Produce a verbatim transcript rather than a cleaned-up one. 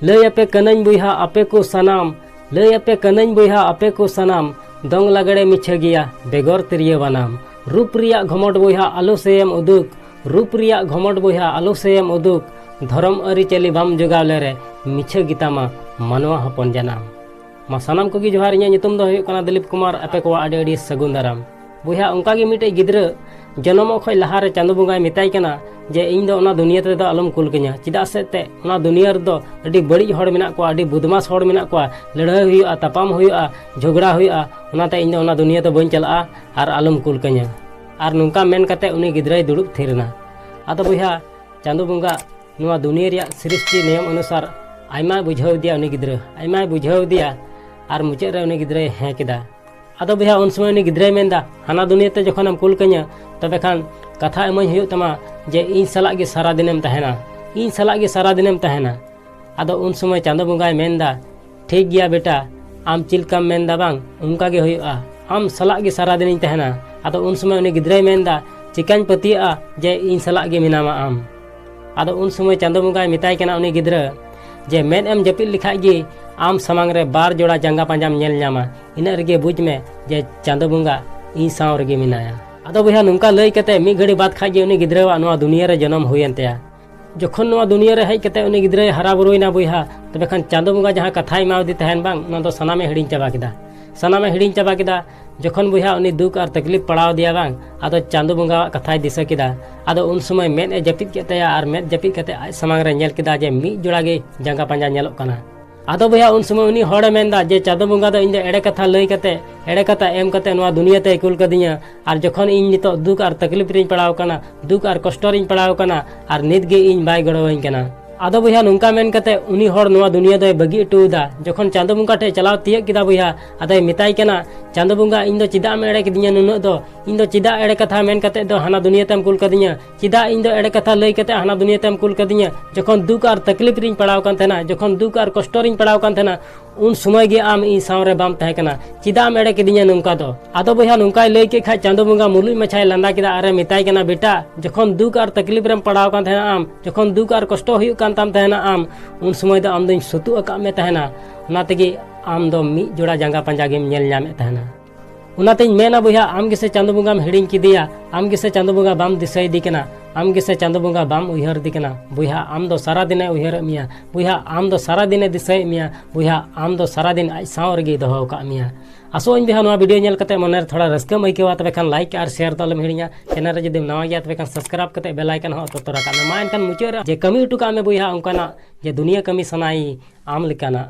ᱞᱟᱹᱭ ᱟᱯᱮ ᱠᱟᱹᱱᱟᱹᱧ ᱵᱚᱭᱦᱟ ᱟᱯᱮ ᱠᱚ ᱥᱟᱱᱟᱢ, ᱞᱟᱹᱭ ᱟᱯᱮ ᱠᱟᱹᱱᱟᱹᱧ ᱵᱚᱭᱦᱟ ᱟᱯᱮ ᱠᱚ ᱥᱟᱱᱟᱢ, ᱫᱚᱝ ᱞᱟᱜᱽᱲᱮ ᱢᱤᱪᱷᱟᱹ ᱜᱮᱭᱟ ᱵᱮᱜᱚᱨ ᱛᱤᱨᱭᱳ ᱵᱟᱱᱟᱢ᱾ ᱨᱩᱯ ᱨᱮᱭᱟᱜ ᱜᱷᱚᱢᱚᱴ ᱵᱚᱭᱦᱟ ᱟᱞᱚ ᱥᱮᱭᱮᱢ ᱩᱫᱩᱜ, ᱨᱩᱯ ᱨᱮᱭᱟᱜ ᱜᱷᱚᱢᱚᱴ ᱵᱚᱭᱦᱟ ᱟᱞᱚ ᱥᱮᱭᱮᱢ ᱩᱫᱩᱜ, ᱫᱷᱚᱨᱚᱢ ᱟᱹᱨᱤᱪᱟᱹᱞᱤ ᱵᱟᱢ ᱡᱚᱜᱟᱣ ᱞᱮᱨᱮ, ᱢᱤᱪᱷᱟᱹ ᱜᱮᱛᱟᱢᱟ ᱢᱟᱱᱣᱟ ᱦᱚᱯᱚᱱ ᱡᱟᱱᱟᱢ᱾ ᱢᱟ ᱥᱟᱱᱟᱢ ᱠᱚᱜᱮ ᱡᱚᱦᱟᱨ, ᱤᱧᱟᱹᱜ ᱧᱩᱛᱩᱢ ᱫᱚ ᱦᱩᱭᱩᱜ ᱠᱟᱱᱟ ᱫᱤᱞᱤᱯ ᱠᱩᱢᱟᱨ, ᱟᱯᱮ ᱠᱚᱣᱟᱜ ᱟᱹᱰᱤ ᱟᱹᱰᱤ ᱥᱟᱹᱜᱩᱱ ᱫᱟᱨᱟᱢ᱾ ᱵᱚᱭᱦᱟ, ᱚᱱᱠᱟ ᱜᱮ ᱢᱤᱫᱴᱮᱡ ᱜᱤᱫᱽᱨᱟᱹ ᱡᱚᱱᱚᱢᱚᱜ ᱠᱷᱚᱡ ᱞᱟᱦᱟ ᱨᱮ ᱪᱟᱸᱫᱚ ᱵᱚᱸᱜᱟᱭ ᱢᱮᱛᱟᱭ ᱠᱟᱱᱟ ᱡᱮ, "ᱤᱧ ᱫᱚ ᱚᱱᱟ ᱫᱩᱱᱤᱭᱟᱹ ᱨᱮᱫᱚ ᱟᱞᱚᱢ ᱠᱩᱞ ᱠᱟᱹᱧᱟ, ᱪᱮᱫᱟᱜ ᱥᱮ ᱛᱮ ᱚᱱᱟ ᱫᱩᱱᱤᱭᱟᱹ ᱨᱮᱫᱚ ᱟᱹᱰᱤ ᱵᱟᱹᱲᱤᱡ ᱦᱚᱲ ᱢᱮᱱᱟᱜ ᱠᱚᱣᱟ, ᱟᱹᱰᱤ ᱵᱚᱫᱢᱟᱥ ᱦᱚᱲ ᱢᱮᱱᱟᱜ ᱠᱚᱣᱟ, ᱞᱟᱹᱲᱦᱟᱹᱭ ᱦᱩᱭᱩᱜᱼᱟ, ᱛᱟᱯᱟᱢ ᱦᱩᱭᱩᱜᱼᱟ, ᱡᱷᱚᱜᱽᱲᱟ ᱦᱩᱭᱩᱜᱼᱟ, ᱚᱱᱟᱛᱮ ᱤᱧ ᱫᱚ ᱚᱱᱟ ᱫᱩᱱᱤᱭᱟᱹ ᱫᱚ ᱵᱟᱹᱧ ᱪᱟᱞᱟᱜᱼᱟ ᱟᱨ ᱟᱞᱚᱢ ᱠᱩᱞ ᱠᱟᱹᱧᱟ᱾" ᱟᱨ ᱱᱚᱝᱠᱟ ᱢᱮᱱ ᱠᱟᱛᱮ ᱩᱱᱤ ᱜᱤᱫᱽᱨᱟᱹᱭ ᱫᱩᱲᱩᱵ ᱛᱷᱤᱨ ᱮᱱᱟ᱾ ᱟᱫᱚ ᱵᱚᱭᱦᱟ, ᱪᱟᱸᱫᱚ ᱵᱚᱸᱜᱟ ᱱᱚᱣᱟ ᱫᱩᱱᱤᱭᱟᱹ ᱨᱮᱭᱟᱜ ᱥᱨᱤᱥᱴᱤ ᱱᱤᱭᱚᱢ ᱚᱱᱩᱥᱟᱨ ᱟᱭᱢᱟᱭ ᱵᱩᱡᱷᱟᱹᱣ ᱤᱫᱤᱭᱟ ᱩᱱᱤ ᱜᱤᱫᱽᱨᱟᱹ, ᱟᱭᱢᱟᱭ ᱵᱩᱡᱷᱟᱹᱣ ᱤᱫᱤᱭᱟ᱾ ᱟᱨ ᱢᱩᱪᱟᱹᱫ ᱨᱮ ᱩᱱᱤ ᱜᱤᱫᱽᱨᱟᱹᱭ ᱦᱮᱸ ᱠᱮᱫᱟ᱾ ᱟᱫᱚ ᱵᱚᱭᱦᱟ, ᱩᱱ ᱥᱚᱢᱚᱭ ᱩᱱᱤ ᱜᱤᱫᱽᱨᱟᱹᱭ ᱢᱮᱱᱫᱟ, "ᱦᱟᱱᱟ ᱫᱩᱱᱤᱭᱟᱹ ᱛᱮ ᱡᱚᱠᱷᱚᱱᱮᱢ ᱠᱩᱞ ᱠᱟᱹᱧᱟ, ᱛᱚᱵᱮ ᱠᱷᱟᱱ ᱠᱟᱛᱷᱟ ᱮᱢᱟᱹᱧ ᱦᱩᱭᱩᱜ ᱛᱟᱢᱟ ᱡᱮ ᱤᱧ ᱥᱟᱞᱟᱜ ᱜᱮ ᱥᱟᱨᱟ ᱫᱤᱱᱮᱢ ᱛᱟᱦᱮᱱᱟ, ᱤᱧ ᱥᱟᱞᱟᱜ ᱜᱮ ᱥᱟᱨᱟ ᱫᱤᱱᱮᱢ ᱛᱟᱦᱮᱱᱟ᱾" ᱟᱫᱚ ᱩᱱ ᱥᱚᱢᱚᱭ ᱪᱟᱸᱫᱚ ᱵᱚᱸᱜᱟᱭ ᱢᱮᱱᱫᱟ, "ᱴᱷᱤᱠ ᱜᱮᱭᱟ ᱵᱮᱴᱟ, ᱟᱢ ᱪᱮᱫ ᱞᱮᱠᱟᱢ ᱢᱮᱱᱫᱟ ᱵᱟᱝ, ᱚᱱᱠᱟ ᱜᱮ ᱦᱩᱭᱩᱜᱼᱟ, ᱟᱢ ᱥᱟᱞᱟᱜ ᱜᱮ ᱥᱟᱨᱟ ᱫᱤᱱᱤᱧ ᱛᱟᱦᱮᱱᱟ᱾" ᱟᱫᱚ ᱩᱱ ᱥᱚᱢᱚᱭ ᱩᱱᱤ ᱜᱤᱫᱽᱨᱟᱹᱭ ᱢᱮᱱᱫᱟ, "ᱪᱤᱠᱟᱹᱧ ᱯᱟᱹᱛᱭᱟᱹᱜᱼᱟ ᱡᱮ ᱤᱧ ᱥᱟᱞᱟᱜ ᱜᱮ ᱢᱮᱱᱟᱢᱟ ᱟᱢ?" ᱟᱫᱚ ᱩᱱ ᱥᱚᱢᱚᱭ ᱪᱟᱸᱫᱚ ᱵᱚᱸᱜᱟᱭ ᱢᱮᱛᱟᱭ ᱠᱟᱱᱟ ᱩᱱᱤ ᱜᱤᱫᱽᱨᱟᱹ ᱡᱮ, "ᱢᱮᱫ ᱮᱢ ᱡᱟᱹᱯᱤᱫ ᱞᱮᱠᱷᱟᱡ ᱜᱮ ᱟᱢ ᱥᱟᱢᱟᱝ ᱨᱮ ᱵᱟᱨ ᱡᱚᱲᱟ ᱡᱟᱸᱜᱟ ᱯᱟᱸᱡᱟᱢ ᱧᱮᱞ ᱧᱟᱢᱟ, ᱤᱱᱟᱹᱜ ᱨᱮᱜᱮ ᱵᱩᱡᱽ ᱢᱮ ᱡᱮ ᱪᱟᱸᱫᱚ ᱵᱚᱸᱜᱟ ᱤᱧ ᱥᱟᱶ ᱨᱮᱜᱮ ᱢᱮᱱᱟᱭᱟ᱾" ᱟᱫᱚ ᱵᱚᱭᱦᱟ, ᱱᱚᱝᱠᱟ ᱞᱟᱹᱭ ᱠᱟᱛᱮ ᱢᱤᱫ ᱜᱷᱟᱹᱲᱤ ᱵᱟᱫ ᱠᱷᱟᱡ ᱜᱮ ᱩᱱᱤ ᱜᱤᱫᱽᱨᱟᱹᱣᱟᱜ ᱱᱚᱣᱟ ᱫᱩᱱᱤᱭᱟᱹ ᱨᱮ ᱡᱚᱱᱚᱢ ᱦᱩᱭᱮᱱ ᱛᱟᱭᱟ᱾ ᱡᱚᱠᱷᱚᱱ ᱱᱚᱣᱟ ᱫᱩᱱᱤᱭᱟᱹ ᱨᱮ ᱦᱮᱡ ᱠᱟᱛᱮ ᱩᱱᱤ ᱜᱤᱫᱽᱨᱟᱹᱭ ᱦᱟᱨᱟ ᱵᱩᱨᱩᱭᱮᱱᱟ ᱵᱚᱭᱦᱟ, ᱛᱚᱵᱮ ᱠᱷᱟᱱ ᱪᱟᱸᱫᱚ ᱵᱚᱸᱜᱟ ᱡᱟᱦᱟᱸ ᱠᱟᱛᱷᱟᱭ ᱮᱢᱟᱣᱟᱫᱮ ᱛᱟᱦᱮᱱ ᱵᱟᱝ, ᱚᱱᱟ ᱫᱚ ᱥᱟᱱᱟᱢᱮ ᱦᱤᱲᱤᱧ ᱪᱟᱵᱟ ᱠᱮᱫᱟ᱾ ᱥᱟᱱᱟᱢᱮ ᱦᱤᱲᱤᱧ ᱪᱟᱵᱟ ᱠᱮᱫᱟ᱾ ᱡᱚᱠᱷᱚᱱ ᱵᱚᱭᱦᱟ ᱩᱱᱤ ᱫᱩᱠ ᱟᱨ ᱛᱟᱠᱞᱤᱯ ᱯᱟᱲᱟᱣ ᱟᱫᱮᱭᱟ ᱵᱟᱝ, ᱟᱫᱚ ᱪᱟᱸᱫᱚ ᱵᱚᱸᱜᱟᱣᱟᱜ ᱠᱟᱛᱷᱟᱭ ᱫᱤᱥᱟᱹ ᱠᱮᱫᱟ᱾ ᱟᱫᱚ ᱩᱱ ᱥᱚᱢᱚᱭ ᱢᱮᱫ ᱮ ᱡᱟᱹᱯᱤᱫ ᱠᱮᱫ ᱛᱟᱭᱟ ᱟᱨ ᱢᱮᱫ ᱡᱟᱹᱯᱤᱫ ᱠᱟᱛᱮ ᱟᱡ ᱥᱟᱢᱟᱝ ᱨᱮ ᱧᱮᱞ ᱠᱮᱫᱟ ᱡᱮ ᱢᱤᱫ ᱡᱚᱲᱟ ᱜᱮ ᱡᱟᱸᱜᱟ ᱯᱟᱸᱡᱟ ᱧᱮᱞᱚᱜ ᱠᱟᱱᱟ᱾ ᱟᱫᱚ ᱵᱚᱭᱦᱟ ᱩᱱ ᱥᱚᱢᱚᱭ ᱩᱱᱤ ᱦᱚᱲᱮ ᱢᱮᱱᱫᱟ ᱡᱮ, "ᱪᱟᱸᱫᱚ ᱵᱚᱸᱜᱟ ᱫᱚ ᱤᱧ ᱫᱚ ᱮᱲᱮ ᱠᱟᱛᱷᱟ ᱞᱟᱹᱭ ᱠᱟᱛᱮ, ᱮᱲᱮ ᱠᱟᱛᱷᱟ ᱮᱢ ᱠᱟᱛᱮ ᱱᱚᱣᱟ ᱫᱩᱱᱤᱭᱟᱹ ᱛᱮᱭ ᱠᱩᱞ ᱠᱟᱫᱤᱧᱟ, ᱟᱨ ᱡᱚᱠᱷᱚᱱ ᱤᱧ ᱱᱤᱛᱚᱜ ᱫᱩᱠ ᱟᱨ ᱛᱟᱠᱞᱤᱯ ᱨᱤᱧ ᱯᱟᱲᱟᱣ ᱠᱟᱱᱟ, ᱫᱩᱠ ᱟᱨ ᱠᱚᱥᱴᱚ ᱨᱤᱧ ᱯᱟᱲᱟᱣ ᱠᱟᱱᱟ, ᱟᱨ ᱱᱤᱛ ᱜᱮ ᱤᱧ ᱵᱟᱭ ᱜᱚᱲᱚᱣᱟᱹᱧ ᱠᱟᱱᱟ᱾" ᱟᱫᱚ ᱵᱚᱭᱦᱟ ᱱᱚᱝᱠᱟ ᱢᱮᱱ ᱠᱟᱛᱮ ᱩᱱᱤ ᱦᱚᱲ ᱱᱚᱣᱟ ᱫᱩᱱᱤᱭᱟᱹ ᱫᱚᱭ ᱵᱟᱹᱜᱤ ᱦᱚᱴᱚ ᱮᱫᱟ᱾ ᱡᱚᱠᱷᱚᱱ ᱪᱟᱸᱫᱚ ᱵᱚᱸᱜᱟ ᱴᱷᱮᱡ ᱪᱟᱞᱟᱣ ᱛᱤᱭᱟᱹᱜ ᱠᱮᱫᱟ ᱵᱚᱭᱦᱟ, ᱟᱫᱚᱭ ᱢᱮᱛᱟᱭ ᱠᱟᱱᱟ, "ᱪᱟᱸᱫᱚ ᱵᱚᱸᱜᱟ, ᱤᱧ ᱫᱚ ᱪᱮᱫᱟᱜ ᱮᱢ ᱮᱲᱮ ᱠᱤᱫᱤᱧᱟ ᱱᱩᱱᱟᱹᱜ ᱫᱚ? ᱤᱧ ᱫᱚ ᱪᱮᱫᱟᱜ ᱮᱲᱮ ᱠᱟᱛᱷᱟ ᱢᱮᱱ ᱠᱟᱛᱮ ᱫᱚ ᱦᱟᱱᱟ ᱫᱩᱱᱤᱭᱟᱹ ᱛᱮᱢ ᱠᱩᱞ ᱠᱟᱫᱤᱧᱟ? ᱪᱮᱫᱟᱜ ᱤᱧ ᱫᱚ ᱮᱲᱮ ᱠᱟᱛᱷᱟ ᱞᱟᱹᱭ ᱠᱟᱛᱮ ᱦᱟᱱᱟ ᱫᱩᱱᱤᱭᱟᱹ ᱛᱮᱢ ᱠᱩᱞ ᱠᱟᱫᱤᱧᱟ? ᱡᱚᱠᱷᱚᱱ ᱫᱩᱠ ᱟᱨ ᱛᱟᱠᱞᱤᱯ ᱨᱤᱧ ᱯᱟᱲᱟᱣ ᱠᱟᱱ ᱛᱟᱦᱮᱱᱟ, ᱡᱚᱠᱷᱚᱱ ᱫᱩᱠ ᱟᱨ ᱠᱚᱥᱴᱚ ᱨᱤᱧ ᱯᱟᱲᱟᱣ ᱠᱟᱱ ᱛᱟᱦᱮᱱᱟ, ᱩᱱ ᱥᱚᱢᱚᱭ ᱜᱮ ᱟᱢ ᱤᱧ ᱥᱟᱶ ᱨᱮ ᱵᱟᱢ ᱛᱟᱦᱮᱸ ᱠᱟᱱᱟ᱾ ᱪᱮᱫᱟᱜ ᱮᱢ ᱮᱲᱮ ᱠᱤᱫᱤᱧᱟ ᱱᱚᱝᱠᱟ ᱫᱚ? ᱟᱫᱚ ᱵᱚᱭᱦᱟ, ᱱᱚᱝᱠᱟᱭ ᱞᱟᱹᱭ ᱠᱮᱫ ᱠᱷᱟᱡ ᱪᱟᱸᱫᱚ ᱵᱚᱸᱜᱟ ᱢᱩᱞᱩᱡ ᱢᱟᱪᱷᱟᱭ ᱞᱟᱸᱫᱟ ᱠᱮᱫᱟ ᱟᱨᱮ ᱢᱮᱛᱟᱭ ᱠᱟᱱᱟ, ᱵᱮᱴᱟ, ᱡᱚᱠᱷᱚᱱ ᱫᱩᱠ ᱟᱨ ᱛᱟᱠᱞᱤᱯ ᱨᱮᱢ ᱯᱟᱲᱟᱣ ᱠᱟᱱ ᱛᱟᱦᱮᱱᱟ ᱟᱢ, ᱡᱚᱠᱷᱚᱱ ᱫᱩᱠ ᱟᱨ ᱠᱚᱥᱴᱚ ᱦᱩᱭᱩᱜ ᱠᱟᱱ ᱛᱟᱢ ᱛᱟᱦᱮᱱᱟ ᱟᱢ, ᱩᱱ ᱥᱚᱢᱚᱭ ᱫᱚ ᱟᱢ ᱫᱚᱧ ᱥᱩᱛᱩᱜ ᱟᱠᱟᱫ ᱢᱮ ᱛᱟᱦᱮᱱᱟ᱾ ᱚᱱᱟ ᱛᱮᱜᱮ ᱟᱢ ᱫᱚ ᱢᱤᱫ ᱡᱚᱲᱟ ᱡᱟᱸᱜᱟ ᱯᱟᱸᱡᱟ ᱜᱮᱢ ᱧᱮᱞ ᱧᱟᱢᱮᱫ ᱛᱟᱦᱮᱱᱟ᱾ ᱚᱱᱟᱛᱮᱧ ᱢᱮᱱᱟ ᱵᱚᱭᱦᱟ, ᱟᱢ ᱜᱮᱥᱮ ᱪᱟᱸᱫᱚ ᱵᱚᱸᱜᱟᱢ ᱦᱤᱲᱤᱧ ᱠᱮᱫᱮᱭᱟ, ᱟᱢ ᱜᱮᱥᱮ ᱪᱟᱸᱫᱚ ᱵᱚᱸᱜᱟ ᱵᱟᱢ ᱫᱤᱥᱟᱹᱭᱮᱫᱮ ᱠᱟᱱᱟ, ᱟᱢ ᱜᱮᱥᱮ ᱪᱟᱸᱫᱚ ᱵᱚᱸᱜᱟ ᱵᱟᱢ ᱩᱭᱦᱟᱹᱨᱮᱫᱮ ᱠᱟᱱᱟ᱾ ᱵᱚᱭᱦᱟ, ᱟᱢ ᱫᱚ ᱥᱟᱨᱟ ᱫᱤᱱᱮ ᱩᱭᱦᱟᱹᱨᱮᱫ ᱢᱮᱭᱟ, ᱵᱚᱭᱦᱟ, ᱟᱢ ᱫᱚ ᱥᱟᱨᱟ ᱫᱤᱱᱮ ᱫᱤᱥᱟᱹᱭᱮᱫ ᱢᱮᱭᱟ, ᱵᱚᱭᱦᱟ, ᱟᱢ ᱫᱚ ᱥᱟᱨᱟ ᱫᱤᱱ ᱟᱡ ᱥᱟᱶ ᱨᱮᱜᱮᱭ ᱫᱚᱦᱚ ᱟᱠᱟᱫ ᱢᱮᱭᱟ᱾ ᱟᱥᱚᱜ ᱟᱹᱧ ᱵᱚᱭᱦᱟ, ᱱᱚᱣᱟ ᱵᱷᱤᱰᱤᱭᱳ ᱧᱮᱞ ᱠᱟᱛᱮ ᱢᱚᱱᱮᱨᱮ ᱛᱷᱚᱲᱟ ᱨᱟᱹᱥᱠᱟᱹᱢ ᱟᱹᱭᱠᱟᱹᱣᱟ, ᱛᱚᱵᱮ ᱠᱷᱟᱱ ᱞᱟᱭᱤᱠ ᱟᱨ ᱥᱮᱭᱟᱨ ᱫᱚ ᱟᱞᱚᱢ ᱦᱤᱲᱤᱧᱟ᱾ ᱪᱮᱱᱮᱞ ᱨᱮ ᱡᱩᱫᱤᱢ ᱱᱟᱣᱟ ᱜᱮᱭᱟ, ᱛᱚᱵᱮ ᱠᱷᱟᱱ ᱥᱟᱵᱥᱠᱨᱟᱭᱤᱵ ᱠᱟᱛᱮ ᱵᱮᱞ ᱟᱭᱠᱚᱱ ᱦᱚᱸ ᱚᱛᱚ ᱛᱚᱨᱟ ᱠᱟᱜ ᱢᱮ᱾ ᱢᱟ ᱮᱱᱠᱷᱟᱱ ᱢᱩᱪᱟᱹᱫ ᱨᱮ ᱡᱮ ᱠᱟᱹᱢᱤ ᱦᱚᱴᱚ ᱠᱟᱜ ᱢᱮ ᱵᱚᱭᱦᱟ, ᱚᱱᱠᱟᱱᱟᱜ ᱡᱮ ᱫᱩᱱᱤᱭᱟᱹ ᱠᱟᱹᱢᱤ ᱥᱟᱱᱟᱭ ᱟᱢ ᱞᱮᱠᱟᱱᱟᱜ᱾